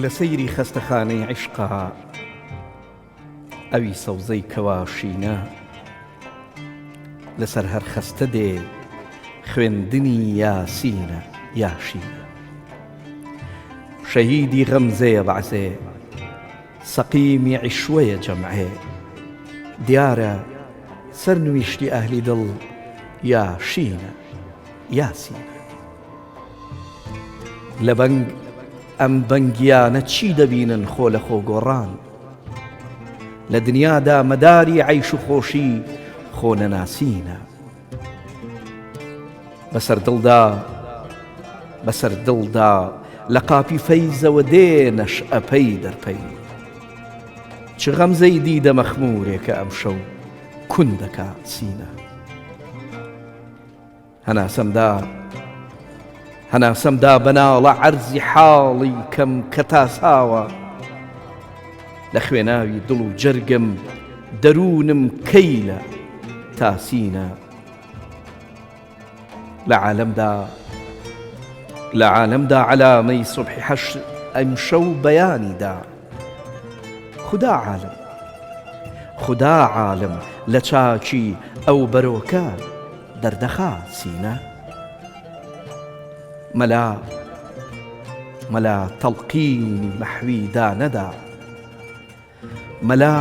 لە سەیری خەستەخانەی عیشقا ئەوی سەوزەی کەوا شینە لەسەر هەر خەستە دێ خوێندنی یاسینە یا شینە شەهیدی غەمزەیە بەعزێ سەقیمی عیشوەیە جەمعێ دیارە سەر نویشتی ئەهلی دڵ یا شینە یا سینە. لە بەنگ ئەم بەنگیانە چی دەبینن خۆ لە خۆ گۆڕان لە دنیادا مەداری عەیش و خۆشی خۆ نەناسینە بەسەر دڵدا بەسەر دڵدا لە قاپی فەیزەوە دێ نەشئەپەی دەرپەی چ غەمزەی دیدە مەخمورێکە ئەمشەو کون دەکا سینە. هەناسەم دا هەناسەم دا بە ناڵە عەرزی حاڵی کەم کە تاساوە لە خوێناوی دڵ و جەرگم دەروونم کەی لە تاسینە لە عالەمدا لە عالەمدا عەلامەی سوبحی حەشر ئەمشەو بەیانی دا خودا عالم خودا عالم لە چاکی ئەو بەرۆکە دەردەخا سینە مەلا مەلا تەڵقینی مەحوی دانەدا مەلا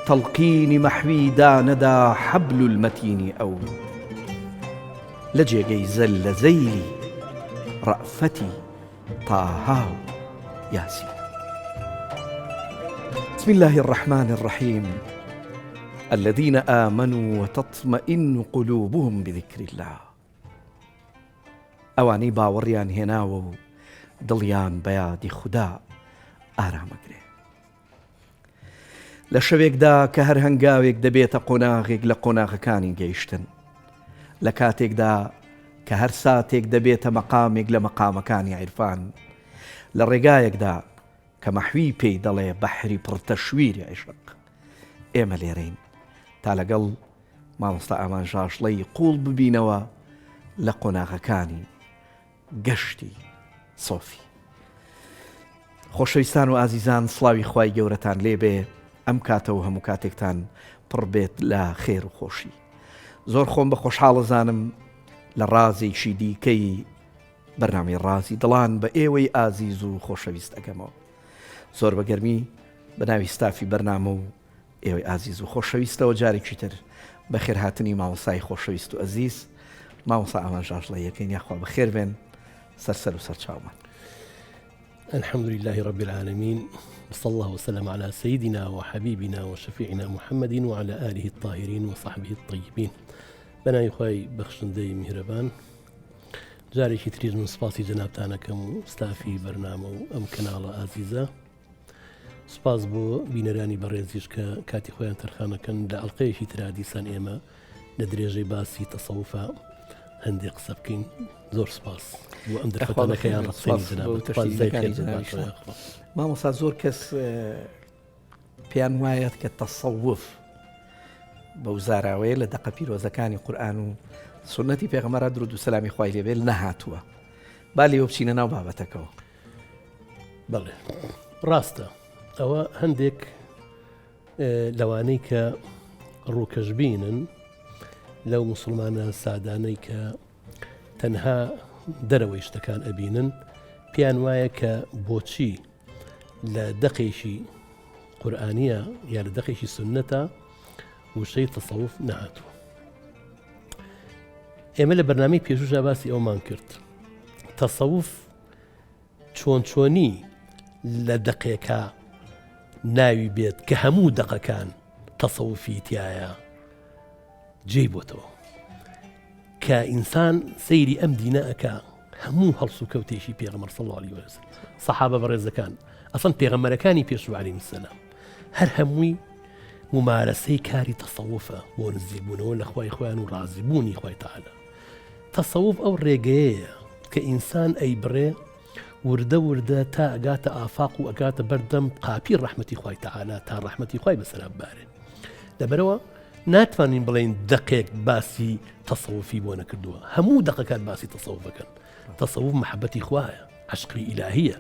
تەڵقینی مەحوی دانەدا حەبل المەتینی ئەو لە جێگەی زەل لە زەیلی ڕەفەتی طه و یاسین. بسم الله الرحمن الرحیم الذين آمنوا وتطمئن قلوبهم بذكر الله ئەوانەی باوەڕیان هێناوە و دڵیان بە یادی خودا ئارامەگرێ. لە شەوێکدا کە هەر هەنگاوێک دەبێتە قۆناغێک لە قۆناغەکانی گەیشتن، لە کاتێکدا کە هەر ساتێک دەبێتە مەقامێک لە مەقامەکانی عیرفان، لە ڕێگایەکدا کە مەحوی پێی دەڵێ بەحری پڕ تەشویری عیشق، ئێمە لێرەین تا لەگەڵ مامۆستا ئامانج ڕاژڵەی قووڵ ببینەوە لە قۆناغەکانی گەشتی سۆفی. خۆشەویستان و ئازیزان سڵاوی خوای گەورەتان لێبێ ئەم کاتە و هەموو کاتێکتان پڕ بێت لە خێر و خۆشی زۆر خۆم بە خۆشحاڵە زانم لە ڕازێکی دیکەی بەرنامەی ڕازی دڵان بە ئێوەی ئازیز و خۆشەویست ئەگەمەوە زۆر بە گەرمی بە ناوی ستافی بەرنامە و ئێوەی ئازیز و خۆشەویستەوە جارێکی تر بەخێرهاتنی مامۆستای خۆشەویست و ئەزیز مامۆستا ئامانج ڕاژڵەی یەکەین یاخوا بەخێر بێن سەر سەر و سەر چاومان. الحمد لله رب العالمين وصلى الله وسلم على سيدنا وحبيبنا وشفيعنا محمد وعلى آله الطاهرين وصحبه الطيبين بەناوی خوای بەخشندەی میهرەبان جارێکی تریش من سپاسی جەنابتانەکەم و ستافی بەرنامە و ئەم کەناڵە ئازیزە سوپاس بۆ بینەرانی بەڕێزیش کە کاتی خۆیان تەرخانەکەن لە ئەڵلقەیەکی ترا دیسان ئێمە لە درێژەی باسی تەسەوفە هەندێک قسە بکەین زۆر سوپاس بۆ ئەم دەرفەتانەکەیان مامۆسا زۆر کەس پێیان وایە کە تەسەوف بەو زاراوەیە لە دەقە پیرۆزەکانی قورآن و سنەتی پێغەمبەرا درود و سەلامی خوای لێبێت نەهاتووە با لێوە بچینە ناو بابەتەکەەوە بەڵێ ڕاستە ئەوە هەندێک لەوانەی کە ڕووکەشبینن لەو مسلمانە سادانەی کە تەنها دەرەوەی شتەکان ئەبینن پێیان وایە کە بۆچی لە دەقێکی قورآانە یا لە دەقێکی سنەتە وشەی تەسەوف نەهاتووە ئێمە لە بەرنامەی پێشوشا باسی ئەومان کرد تەسەوف چۆن چۆنی لە دەقێکا ناوی بێت کە هەموو دەقەکان تەسەوفی تایە جێی بۆتەوە کە ئینسان سەیری ئەم دینە ئەکا هەموو هەڵسوکەوتێکی پێغەمبەر صلی الله علیه وسلم سەحابە بەڕێزەکان ئەسڵەن پێغەمبەرەکانی پێشوو علیهم السلام هەر هەمووی ممارەسەی کاری تەسەوفە بۆ نزیکبوونەوە لە خوای خۆیان و ڕازیبوونی خوای تەعالا تەسەوف ئەو ڕێگەیەیە کە ئینسان ئەیبڕێ وردە وردە تا ئەگاتە ئافاق و ئەگاتە بەردەم قاپی ڕەحمەتی خوای تەعالا تا ڕەحمەتی خوای بەسەرا ببارێ لەبەرەوە ناتوانین بڵێین دەقێک باسی تەسەوفی بۆ نەکردووە هەموو دەقەکان باسی تەسەوفەکەن تەسەوف محەبەتی خوایە عشقی ئیلاهیە.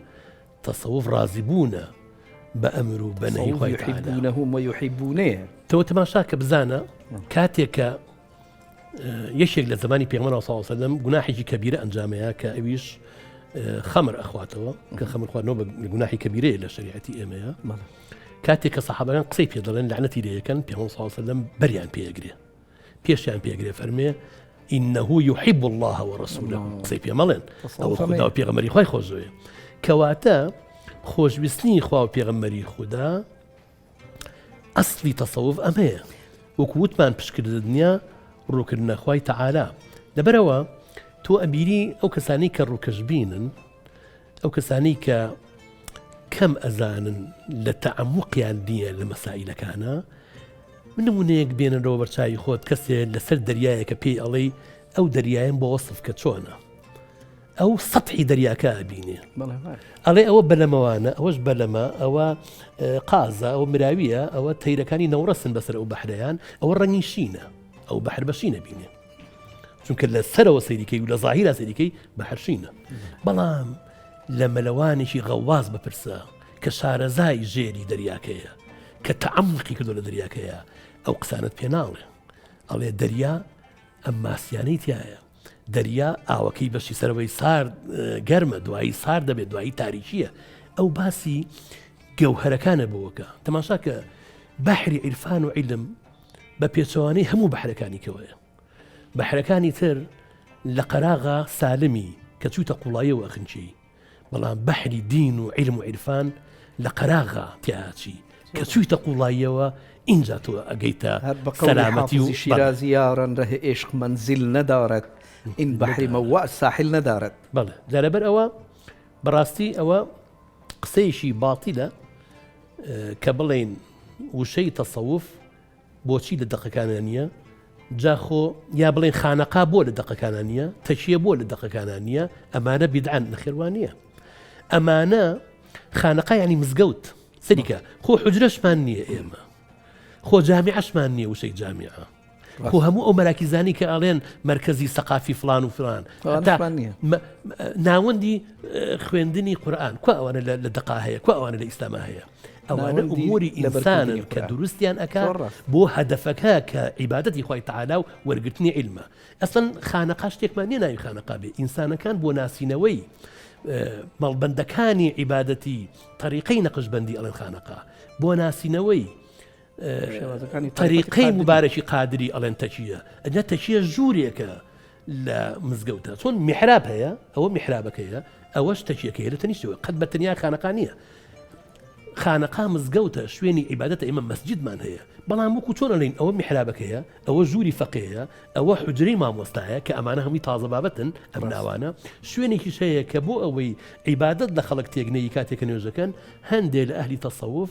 تەسەوف ڕازیبوونە بە ئەمر و بە نەهی خوای تەعالا. یحبونهم و یحبونەیە. تۆ تەماشا کە بزانە کاتێک کە یەکێک لە زمانی پێغەمبەر صلی الله علیه و سلم گوناحێکی کەبیرە ئەنجامەیە کە ئەویش خەمر ئەخواتەوە کە خەمر خواردنەوە بە گوناحی کەبیرەیە لە شریعەتی ئێمەیە کاتێک کە سەحابەکان قسەی پێ دەڵێن لەعنەتی لێ یەکەن پێغەمبەر صلی الله علیه و سلم بەریان پێگرێ پێشیان پێگرێ فەرمێ إنه يحب الله ورسوله قسەی پێ مەڵێن ئەوە خودا و پێغەمبەری خوای خۆشدەوێ کەواتە خۆشویستنی خوا و پێغەمبەری خودا ئەسڵی تەسەوف ئەمەیە وەکو وتمان پشکردە دنیا ڕووکردنە خوای تەعالا لەبەرەوە تۆ ئەبیری ئەو کەسانی کە ڕووکەش بینن ئەو کەسانی کە کەم ئەزانن لە تەعمقیان نییە لە مەسائلەکانە من نمونەیەک بێنەرەوە بەرچوی خۆت کەسێ لەسەر دەریایەکە پێی ئەڵێی ئەو دەریایم بۆ وەسف کە چۆنە ئەو سەتحی دەریاکە ئەبینێ ئەڵێ ئەوە بەلەمەوانە ئەوەش بەلەمە ئەوە قازە ئەو مراویە ئەوە تەیرەکانی نەوڕەسن بەسەر ئەو بەحرەیان ئەوە ڕەنگی شینە ئەو بەحر بەشی نەبینێ چونکە لە سەرەوە سەیریکەی و لە ظاهیرا سەیریکەی بەحرشینە بەڵام لە مەلەوانێکی غەواز بپرسە کە شارەزای ژێری دەریاکەیە کە تەعمقی کردو لە دەریاکەیە ئەو قسانت پێ ناڵێ ئەڵێ دەریا ئەم ماسیانەی تایە دەریا ئاوەکەی بەشی سەرەوەی سارد گەرمە دوایی سارد دەبێت دوایی تاریکیە ئەو باسی گەوهەرەکانە بۆکە تەماشا کە بەحری عیرفان و عیلم بە پێچەوانەی هەموو بەحرەکانی کەوەیە بەحرەکانی تر لە قەراغا سالمی کە چووتە قوڵایەوە ئەخنچی بەڵام بەحری دین و عیلم و عیرفان لە قەراغا تیاچی کە چوویتە قوڵاییەوە ئینجا تۆ ئەگەیتە هەر بە قەولی سەلامەتی و حافزی شیرازی یاران ره عشق منزل ندارد این بحر مواج ساحل ندارد. بەڵێ جا لەبەر ئەوە بەڕاستی ئەوە قسەیەکی باتیلە کە بڵێین وشەی تەسەوف بۆچی لە دەقەکانا نییە؟ جا خۆ یا بڵێن خانەقا بۆ لە دەقەکانا نییە؟ تەکیە بۆ لە دەقەکانا نییە؟ ئەمانە بیدعەن نەخێر وا نییە. ئەمانە خانەقا یعنی مزگەوت سەریکە خۆ حجرەشمان نییە ئێمە خۆ جامیعەشمان نییە وشەی جامیعە خۆ هەموو ئەو مەراکیزانی کە ئەڵێن مەرکەزی سەقافی فلان و فلان ناوەندی خوێندنی قورآن کو ئەوانە لە دەقا هەیە کو ئەوانە لە ئیسلاما هەیە ئەوانە ئوموری ئینسانن کە دروستیان ئەکا بۆ هەدەفەکە کە عیبادەتی خوای تەعالا و وەرگرتنی عیلمە ئەسڵەن خانەقا شتێکمان نییە ناوی خانەقا بێ ئینسانەکان بۆ ناسینەوەی مەڵبەندەکانی عیبادەتی تەریقەی نەقشبەندی ئەڵێن خانەقا بۆ ناسینەوەی تەریقەی مبارەکی قادری ئەڵێن تەکیە ئەجا تەکیە ژوورێکە لە مزگەوتە چۆن میحراب هەیە ئەوە میحرابەکەیە ئەوەش تەکیەکەیە لە تەنیشتەوە قەت بە تەنیا خانەقا نییە خانەقا مزگەوتە شوێنی عیبادەتە ئێمە مەسجدمان هەیە بەڵام وەکو چۆن ئەڵێن ئەوە میحرابەکەیە ئەوە ژووری فەقێیە ئەوە حجرەی مامۆستایە کە ئەمانە هەمووی تازە بابەتن ئەم ناوانە شوێنێکیش هەیە کە بۆ ئەوەی عیبادەت لە خەڵک تێک نەیی کاتێک کە نوێژەکەن هەندێ لە ئەهلی تەسەوف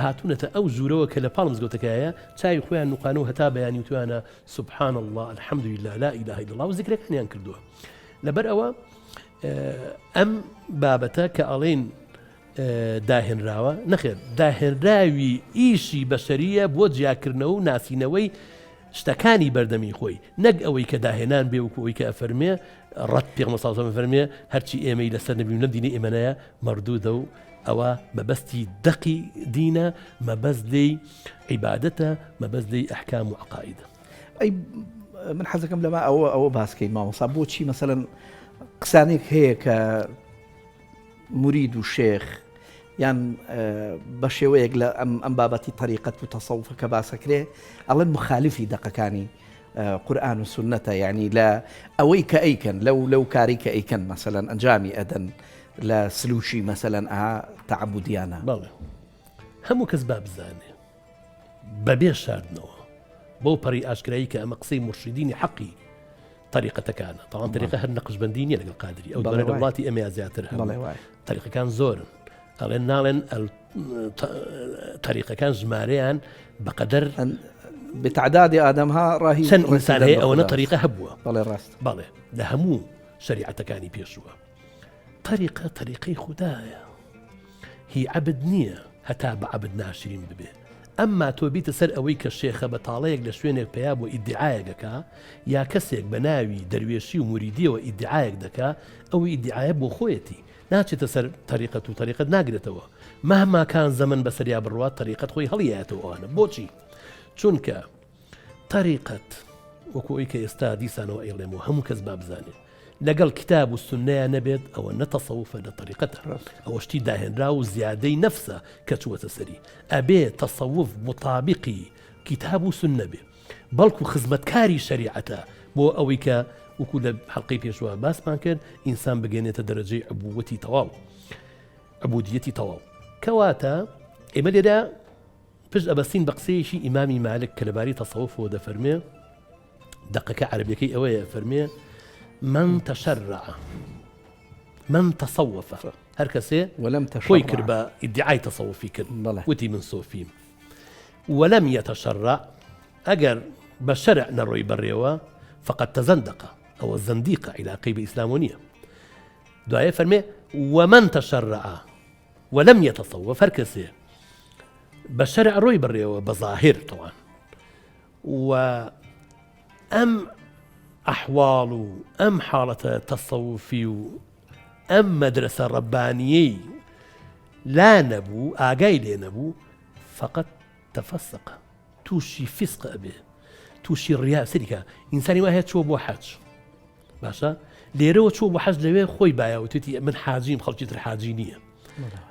هاتوونەتە ئەو ژوورەوە کە لە پاڵ مزگەوتەکەیە چاوی خۆیان نوقانە و هەتا بەیانی وتویانە سبحان اللە الحمد للە لا اله الا اللە و زیکرەکانیان کردووە لەبەر ئەوە ئەم بابەتە کە ئەڵێن داهێنراوە نەخێر داهێنراوی ئیشی بەشەریە بۆ جیاکردنەوە و ناسینەوەی شتەکانی بەردەمی خۆی نەک ئەوەی کە داهێنان بێ وکو ئەوی کە ئەفەرمێ ڕەت پێغەمبەر صلی الله فەرمێ هەرچی ئێمەی لەسەر نەبی و لەم دینی ئێمەنەیە مەردودە و ئەوە مەبەستی دەقی دینە مەبەست لێی عیبادەتە مەبەست لێی ئەحکام و عەقائیدە. ئەی من حەزەکەم لەمە ئەوە ئەوە باسکەین مامۆسا بۆچی مەسەلەن قسانێک هەیە کە مرید و شێخ یان بە شێوەیەک لە ئەم ئەم بابەتی تەریقەت و تەسەوفە کە باسەکرێ ئەڵێن مخالفی دەقەکانی قورآن و سنەتە یعنی لە ئەوەی کە ئەیکەن لەو لەو کاری کە ئەیکەن مەسەلەن ئەنجامی ئەدەن لە سلوکی مەسەلەن ئا تەعەبودیانە. بەڵێ هەموو کەس با بزانێ بەبێ شاردنەوە بەو پەڕی ئاشکرایی کە ئەمە قسەی مورشیدینی حەقی تەریقەتەکانە تاوان تەریقە هەر نەقشبەندی نییە لەگەڵ قادری ئەو دەڵێ لە وڵاتی ئێمەیا زیاتر هەموو تەریقەکان زۆرن ئەڵێن ناڵێن تەریقەکان ژمارەیان بەقەدەر بتعدادی ئادەمها ڕاهی چەند ئینسان هەیە ئەوەنە تەریقە هەبووە بەڵێ ڕاست بەڵێ لە هەموو شەریعەتەکانی پێشووە تەریقە تەریقەی خودایە هی عەبد نییە هەتا بە عەبد ناشرین ببێ ئەمما تۆ بیتە سەر ئەوەی کە شێخە بەتاڵەیەک لە شوێنێک پەیا بۆ ئیدعایەک ئەکا یا کەسێک بە ناوی دەروێشی و موریدیەوە ئیدعایەک دەکا ئەو ئیدعایە بۆ خۆیەتی. ناچێتە سەر تەریقەت و تەریقەت ناگرێتەوە مهما کان زەمەن بەسەریا بڕوات تەریقەت خۆی هەڵیایەتەوە ئەوانە بۆچی چونکە تەریقەت وەکو ئەوی کە ئێستا دیسانەوە ئەیڵێم و هەموو کەس با بزانێت لەگەڵ کتاب و سنەیە نەبێت ئەوە نە تەسەوفە نە تەریقەتە ئەوە شتی داهێنرا و زیادەی نەفسە کە چووەتە سەری ئەبێ تەسەوف مطابقی کتاب و سنە بێ بەڵکو خزمەتکاری شەریعەتە بۆ ئەوەی کە وەکو لە حەڵقەی پێشوە باسمان کرد ئینسان بگەێنێتە دەرەجەی عبوەتی تەواو عبودیەتی تەواو کەواتە ئێمە لێرە پشت ئەبەستین بە قسەیەکی ئیمامی مالک کە لەبارەی تەسەوفەوە دەفەرمێ دەقەکە عەرەبیەکەی ئەوەیە فەرمێ من تشرع من تصوف هەر کەسێ ولم خۆی کرد بە ئیدعای تەسەوفی کرد وتی من سۆفیم ولم يتشرع ئەگەر بە شەرع نەڕۆی بەڕێوە فقد تزندق ئەوە زەندیقە عیلاقەی بە ئیسلامەوە نییە دوایە فەرمێ ومن تشرع ولم يتصوف هەر کەسێ بە شەرع ڕۆی بڕێوە بە ظاهر تەوان و ئەم ئەحواڵ و ئەم حاڵەتە تەسەوفی و ئەم مەدرسە ڕەبانیەی لا نەبوو ئاگای لێ نەبوو فقط تفسق تووشی فسق ئەبێ تووشی ڕیا سریکە ئینسانی وایە چوە بۆ حەج باشە لێرەوە چوو بۆ حەج لەوێ خۆی بایە وتێتی من حاجیم خەڵکی تر حاجی نییە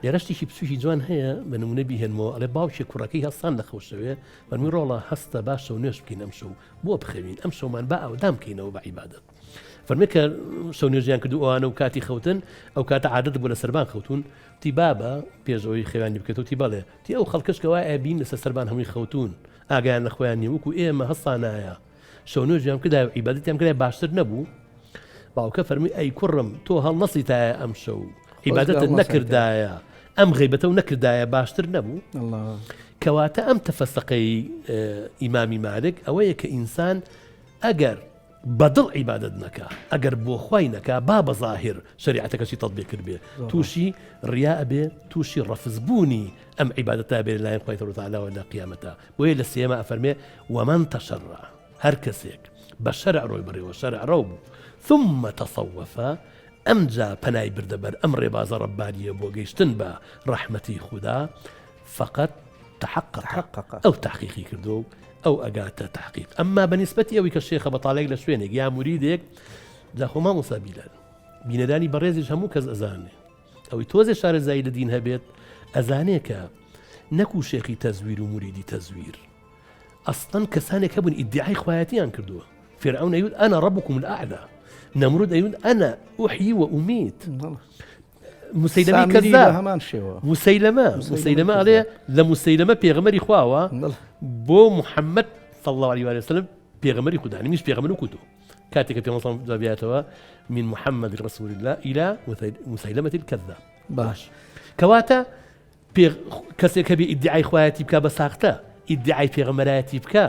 لێرە شتێکی بچووکی جوان هەیە بە نمونە بیهێنمەوە ئەڵێ باوکێ کوڕەکەی هەستان لە خەوشەوێ فەرمی ڕۆڵە هەستە با شەو نوێژ بکەین ئەم شەو بۆ بخەوین ئەم شەومان با ئاودام بکەینەوە بە عیبادەت فەرمی کە شەو نوێژیان کرد و ئەوانە و کاتی خەوتن ئەو کاتە عادەت بوو لە سەربان خەوتون تی بابە پێش ئەوەی خەویان بکێتەوە تی بەڵێ تی ئەو خەڵکەش کەوا ئەبین لەسەر سەربان هەمووی خەوتون ئاگایان لە خۆیان نیە وەکو ئێمە هەستانایە شەو نوێژیان کردایە و عیبادەتیان کردایە باشتر نەبوو؟ باوکە فەرمووی ئەی کوڕم تۆ هەڵنەسیتایە ئەم شەو عیبادەتت نەکردایە ئەم غیبەتە و نەکردایە باشتر نەبوو؟ کەواتە ئەم تەفەسەقەی ئیمامی مالک ئەوەیە کە ئینسان ئەگەر بەدڵ عیبادەت نەکا ئەگەر بۆ خوای نەکا با بە ظاهر شریعەتەکەشی تەطبیق کردبێ تووشی ڕیا ئەبێ تووشی ڕەفزبوونی ئەم عیبادەتە بێ لەلایەن خوای تەعالاوە لە قیامەتە بۆیە لە سێیەما ئەفەرمێ، ومن تشرع، هەر کەسێک بە شەرع ڕۆی بڕیوە، شەرع ڕەو بوو، ثم تصوف، ئەمجا پەنای بردە بەر ئەم ڕێبازە ڕەببانییە بۆ گەیشتن بە ڕەحمەتی خودا، فقد تحقق، ئەو تەحقیقی کردووە و ئەو ئەگاتە تەحقیق. ئەمما بە نیسبەتی ئەوەی کە شێخە بەتاڵێک لە شوێنێک یا موریدێک، جا خۆ مامۆستا بیلال بینەرانی بەڕێزیش هەموو کەس ئەزانێ، ئەوەی تۆزێ شارەزایی لە دین هەبێت ئەزانێ کە نەکو شێخی تەزویر و موریدی تەزویر ئەسڵەن کەسانێک هەبوون ئیدعای خوایەتیان کردووە فرعون ئەیوت أنا ربكم الأعلى نەمرود ئەیوت أنا أحيي وأميت مسەیلەمەی کەزاب هەمان شێوە مسەیلەمە مسەیلەمە ئەڵێ لە مسەیلەمە پێغەمبەری خواوە بۆ محەممەد صلى الله عليه وسلم پێغەمبەری خودا منیش پێغەمبەر وەکو تۆ کاتێک کە پێغەمبەر صلی الله علیه و من محمد رسول الله إلى مسيلمة الكذاب باش کەواتە کەسێک هەبێ ئیدعای خوایەتی بکە بە ساختە ئیدعای پێغەمبەرایەتی بکە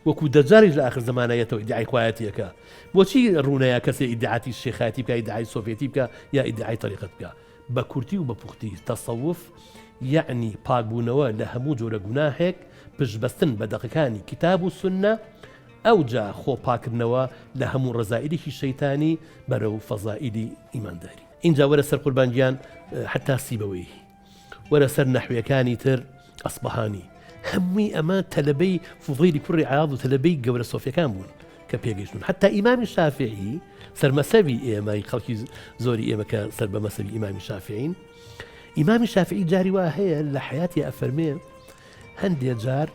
وەکو دەجاریش لە ئاخر زمانەیەتەوە ئیدعای خوایەتیەکە بۆچی ڕوونەیە کەسێ ئیدعاتی شێخایەتی بکە ئیدعای سۆفێتی بکە یا ئیدعای تەریقەت بکە بە کورتی و بە پوختی تەسەوف یەعنی پاکبوونەوە لە هەموو جۆرە گوناهێک، پشتبەستن بە دەقەکانی کیتاب و سوننە، ئەوجا خۆ پاکردنەوە لە هەموو ڕەزائیلێکی شەیتانی بەرەو فەزائیلی ئیمانداری. ئینجا وەرە سەر قوربان گیان حەتا سیبەوەیه وەرە سەر نەحویەکانی تر ئەسبەهانی هەمووی ئەمە تەلەبەی فوضەیلی کوڕی عیاض و تەلەبەی گەورە سۆفیەکان بوون کە پێگەیشتون حتا ئیمامی شافعی سەرمەسەبی ئێمەی خەڵکی زۆری ئێمە کە سەر بە مەسەبی ئیمامی شافعین ئیمامی شافعی جاری وا هەیە لە حیاتی ئەفەرمێ هەندێ جار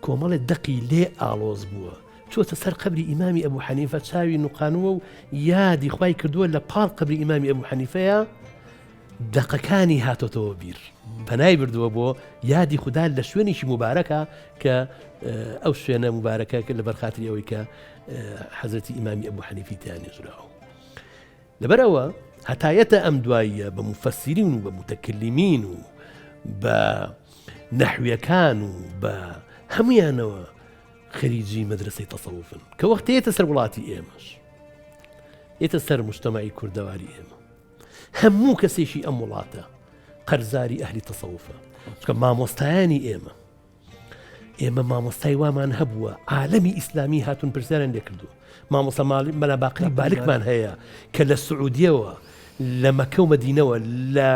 کۆمەڵێ دەقی لێ ئاڵۆز بووە چۆتە سەر قبری ئیمامی ئەبوو حەنیفە چاوی نوقانووە و یادی خوای کردووە لە پاڵ قبری ئیمامی ئەبوو حەنیفەیە دەقەکانی هاتۆتەوە بیر پەنای بردووە بۆ یادی خودا لە شوێنێکی موبارەکە کە ئەو شوێنە موبارەکە کە لەبەر خاتری ئەوەی کە حەزرەتی ئیمامی ئەبوو حەنیفی تیا نێژراوە لەبەر ئەوە هەتایەتە ئەم دواییە بە موفەسیرین و بە موتەکلیمین و بە نەحویەکان و بە هەمویانەوە خەریجی مەدرسەی تەسەوفن کە وەختێتە سەر وڵاتی ئێمەش یێتە سەر مجتەمەعی کوردەواری ئێمە هەموو کەسێکی ئەم وڵاتە قەرزاری ئەهلی تەسەوفە چونکە مامۆستایانی ئێمە ئێمە مامۆستای وامان هەبووە عالەمی ئیسلامی هاتون پرسیاران لێ کردو مامۆستا مالی مەلا باقری بالکمان هەیە کە لە سعودیەوە لە مەکە و مەدینەوە لە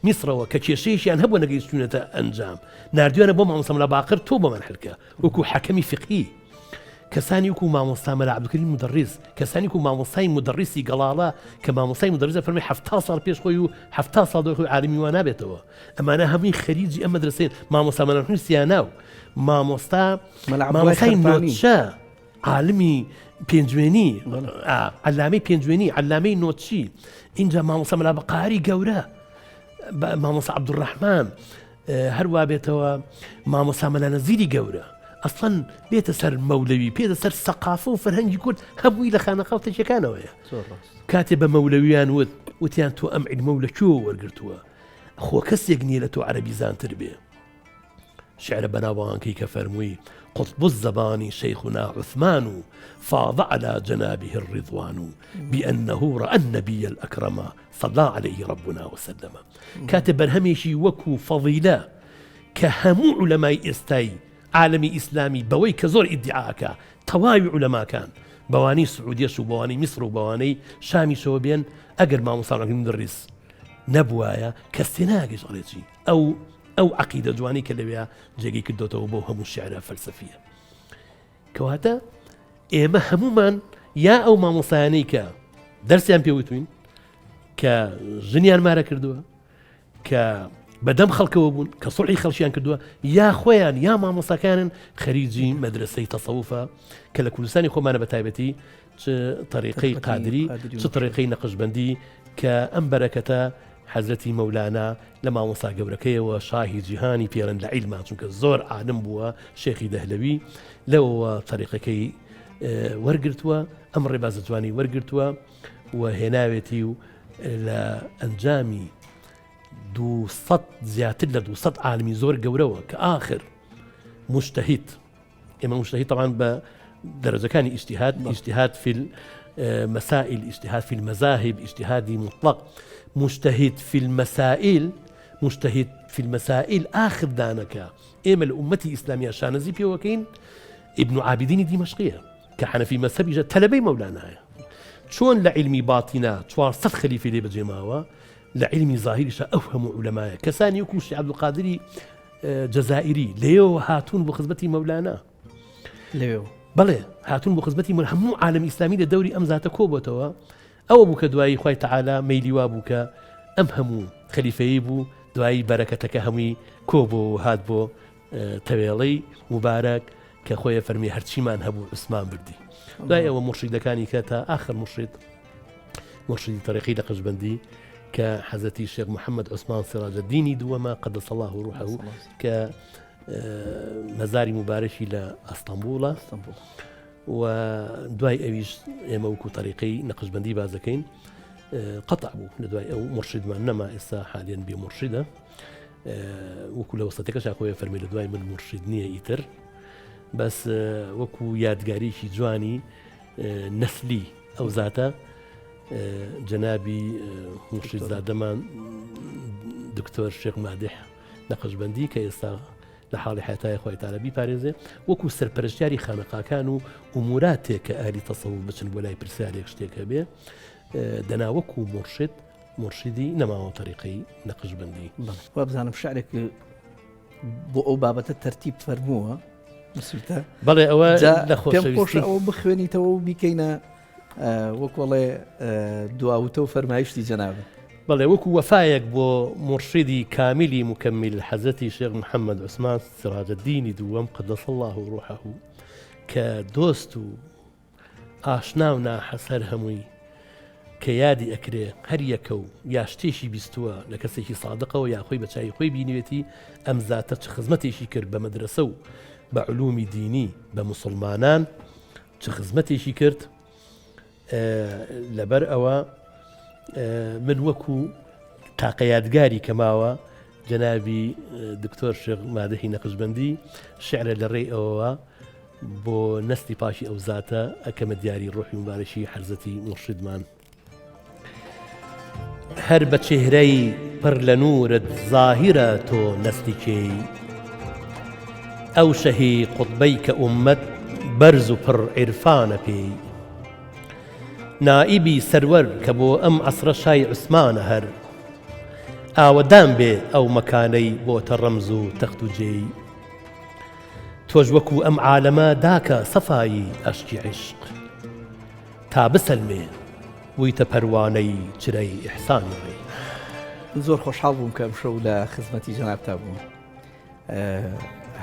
میسرەوە کە کێشەیەکیان هەبووە نەگەیشتوونەتە ئەنجام ناردویانە بۆ مامۆستا مەلا باقر تۆ بۆمان حلکە وەکو حەکەمی فقهی کەسانی وەکو مامۆستا مەلا عەبدولکەریم مودەڕیس کەسانی وەکو مامۆستای مودەڕیسی گەڵاڵە کە مامۆستای مودەڕیسە فەرمی حەفتا ساڵ پێش خۆی و حەفتا ساڵ دوای خۆی عالمی وا نابێتەوە ئەمانە هەمووی خەریجی ئەم مەدرەسەین مامۆستا مەلا محمود سیاناو مامۆستا مەلا عەبدوڵای مامۆستای خەرپانی. نۆچە عالمی پێنجوێنی عەلامەی پێنجوێنی عەلامەی نۆچی ئینجا مامۆستا مەلا بەقاری گەورە مامۆستا عەبدولڕەحمان هەروا بێتەوە مامۆستا مەلا نەزیری گەورە ئەسڵەن بێتە سەر مەولەوی پێتە سەر سەقافە و فەرهەنگی کورد هەمووی لە خانەقا و تەکیەکانەوەیە کاتێ بە مەولەویان وت وتیان تۆ ئەم عیلمە و لە کوێوە وەرگرتووە خۆ کەسێک نییە لە تۆ عەرەبی زانتر بێ شعرە بەناوبانگەکەی کە فەرمووی، قطب الزمان شیخنا عثمان فاض علی جنابه الرضوان بانه رأی النبی الاکرم صلی علیه ربنا وسلم کاتێ بەرهەمێکی وەکو فەضیلە کە هەموو عولەمای ئێستای عالەمی ئیسلامی بەوەی کە زۆر ئیدعا ئەکا تەواوی عولەماکان بەوانەی سعودیەش و بەوانەی میسر و بەوانەی شامیشەوە بێن ئەگەر مامۆستا ڕەحیم مدرس نەبوایە کەس تێناگەیشت ئەڵێ چی ئەو ئەو عەقیدە جوانەی کە لەوێ جێگەی کردۆتەوە بۆ هەموو شعرە فەلسەفیە کەواتە ئێمە هەمومان یا ئەو مامۆسایانەی کە دەرسیان پێوتوین کە ژنیان مارە کردووە کە بەدەم خەڵکەوە بوون کە سڵی خەڵکیان کردووە یا خۆیان یا مامۆساکانن خەریجی مەدرسەی تەسەوفە کە لە کوردستانی خۆمانە بە تایبەتی چ تەریقەی قادری چ تەریقەی نەقشبەندی کە ئەم بەرەکەتە حەزرەتی مەولانا لە مامۆستا گەورەکەیەوە شاهی جیهانی پێرن لە عیلما چونکە زۆر عالم بووە شێخی دەهلەوی لەوەوە تەریقەکەی وەرگرتووە ئەم ڕێبازە جوانی وەرگرتووە و هێناوێتی و لە ئەنجامی 200 زیاتر لە 200 عالمی زۆر گەورەوە کە ئاخر مجتهد ئێمە مجتهد طبعا بە دەرەجەکانی ئیجتیهاد ئیجتیهاد في المسائل اجتهاد في المذاهب اجتهادی مطلق مجتهد في المسائل مجتهد في المسائل آخر دانەکە ئێمە لە ئومەتی ئیسلامیە شانەزی پێوەکەین ابن عابدینی دیمەشقیە کە حەنەفی مەسەبیشە تەلەبەی مەولانایە چۆن لە علمی باتینا 400 خەلیفەی لێ بەجێماوە لە علمی زاهیریشە ئەو هەموو عولەمایە کەسانی وەکو شێخ عەبدولقادری جەزائیری لەوێوە هاتوون بۆ خزمەتی مەولانا لەوێوە بەڵێ هاتوون بۆ خزمەتی من هەموو عالم ئیسلامی لە دەوری ئەم زاتە کۆبتەوە ئەوە بوو کە دوایی خوای تەعالا مەیلی وا بوو کە ئەم هەموو خەلیفەیی بوو دوایی بەرەکەتەکە هەمووی کۆبۆ و هات بۆ تەوێڵەی مبارەک کە خۆیە فەرمی هەرچیمان هەبوو عوسمان بردی دوای ئەوە مرشیدەکانی کە تا ئاخر مرشید مرشیدی تەریقی لە قەشبەندی کە حەزەتی شێخ محەممەد عوسمان سراجەدینی دووەمە قدس الله روحه کە مەزاری مبارەکی لە ئەستەمبوڵە و دوای ئەویش ئێمە وەکو تەریقەی نەقشبەندی باز دەکەین قەتع بوو لە دوای ئەو مرشیدمان نەما ئێستا حالیان بێ مرشیدە وەکو لە وەسەتەکەشا خۆی فەرمی لە دوای من مرشید نییە ئیتر بەس وەکو یادگاریکی جوانی نەسلی ئەو زاتە جەنابی مرشیدزادەمان دکتۆر شێخ مادح نەقشبەندی کە ئێستا لە حاڵی حەیاتایە خوای تەعالا بیپارێزێ وەکو سەرپەرشتیاری خانەقاکان و ئوموراتێک کە ئەهلی تەسەوف بچن بۆ لای پرسیارێک شتێک هەبێ دەنا وەکو مورشد مورشیدی نەماوە تەریقەی نەقشبەندی. وابزانم شعرێک بۆ ئەو بابەتە تەرتیب فەرمووە نووسیتە بەڵێ ئەوە لە پێم خۆشە ئەوە بخوێنیتەوە و بیکەینە وەکۆڵێ دواوتە و فەرمایشتی جەنابت. بەڵێ وەکو وەفایەک بۆ مورشیدی کامیلی موکەمیل حەزرەتی شێخ محەمەد عوسمان سراجەدینی دووەم قدس اللە روحه کە دۆست و ئاشنا و ناحەز هەر هەمووی کە یادی ئەکرێ هەر یەکە و یا شتێکی بیستووە لە کەسێکی سادقەوە یا خۆی بە چاوی خۆی بینیوێتی ئەم زاتە چ خزمەتێکی کرد بە مەدرەسە و بە علومی دینی بە موسڵمانان چ خزمەتێکی کرد لەبەر ئەوە من وەکو تاقە یادگاری کە ماوە جەنابی دکتۆر شێخ مادەهی نەقشبەندی شعرە لە ڕێی ئەوەوە بۆ نەستی پاکی ئەو زاتە ئەکەمە دیاری ڕۆحی مبارەکی حەزەتی مورشیدمان. هەر بە چێهرەی پڕ لە نوورت زاهیرە تۆ نەسلی کێی؟ ئەو شەهی قوتبەی کە ئوممەت بەرز و پڕ عیرفانە پێی. نائیبی سەروەر کە بۆ ئەم عەسرە شای عوسمانە هەر ئاوەدان بێ ئەو مەکانەی بۆتە ڕەمز و تەخت و جێی تۆش وەکو ئەم عالەمە داکە سەفایی ئەشکی عیشق تا بسەلمێ بوویتە پەروانەی چرای ئیحسانی ڕێ. من زۆر خۆشحاڵ بووم کە ئەمشەو لە خزمەتی جەنابتا بووم.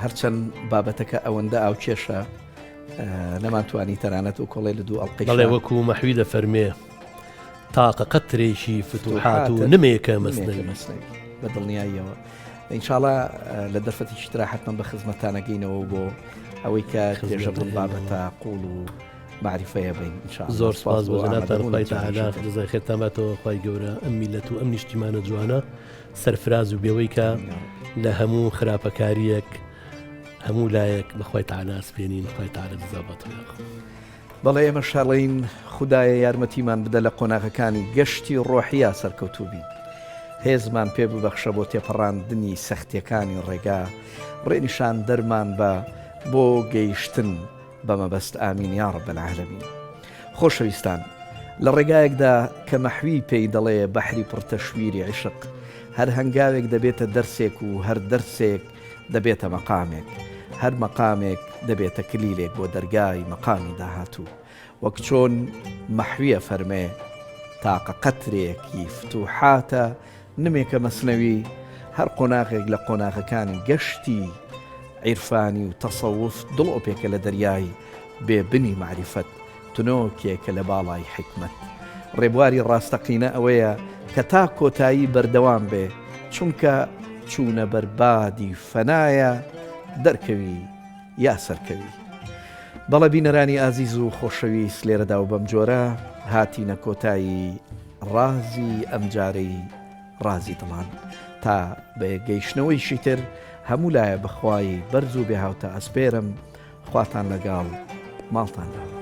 هەرچەند بابەتەکە ئەوەندە ئاوکێشە نەمانتوانی تەنانەت و کۆڵێ لە دوو ئەڵقەی بەڵێ وەکو مەحوی دەفەرمێ تاقە قەترێکی فتوحات و نمێکە مەسنەوی بە دڵنیاییەوە ئینشاڵا لە دەرفەتێکی ترا حتمما بە خزمەتانەگەینەوە بۆ ئەوەی کە درێژە بەم بابەتە قوڵ و معریفەیە بین زۆر سپاس بۆ جەنابتان خوای تەعالا جزای خێرتان باتەوە خوای گەورە ئەم میلەت و ئەم نیشتیمانە جوانە سەرفراز و بێوەی کە لە هەموو خراپەکاریەک هەموو لایەک بەخوای تەعالا ئەسپێنین خوای تەعالا جزا باتەوە یاخوا. بەڵێ ئێمەش ئەڵێین خودایە یارمەتیمان بدە لە قۆناغەکانی گەشتی ڕۆحیا سەرکەوتوو بین. هێزمان پێ ببەخشە بۆ تێپەڕاندنی سەختیەکانی ڕێگا، ڕێنیشاندەرمان بە بۆ گەیشتن بە مەبەست ئامین یا رب العالمین. خۆشەویستان لە ڕێگایەکدا کە مەحوی پێی دەڵێ بەحری پڕ تەشویری عیشق، هەر هەنگاوێک دەبێتە دەرسێک و هەر دەرسێک دەبێتە مەقامێک، هەر مەقامێک دەبێتە کلیلێک بۆ دەرگای مەقامی داهاتوو. وەک چۆن مەحوی ئەفەرمێ، تاقە قەترێکی فتوحاتە نمێکە مەسنەوی، هەر قۆناغێک لە قۆناغەکانی گەشتی عیرفانی و تەسەوف دڵۆپێکە لە دەریای بێ بنی مەعریفەت، تنۆکێکە لە باڵای حیکمەت. ڕێبواری ڕاستەقینە ئەوەیە کە تا کۆتایی بەردەوام بێ، چونکە چوونە بەر بادی فەنایە دەرکەوی یا سەرکەوی. بەڵێ بینەرانی ئازیز و خۆشەویست لێرەدا و بەمجۆرە هاتینە کۆتایی ڕازی ئەمجارەی ڕازی دڵان تا بە گەیشتنەوەیشی تر هەموو لایە بەخوای بەرز و بێهاوتا ئەسپێرم خواتان لەگەڵ ماڵتان لاوە.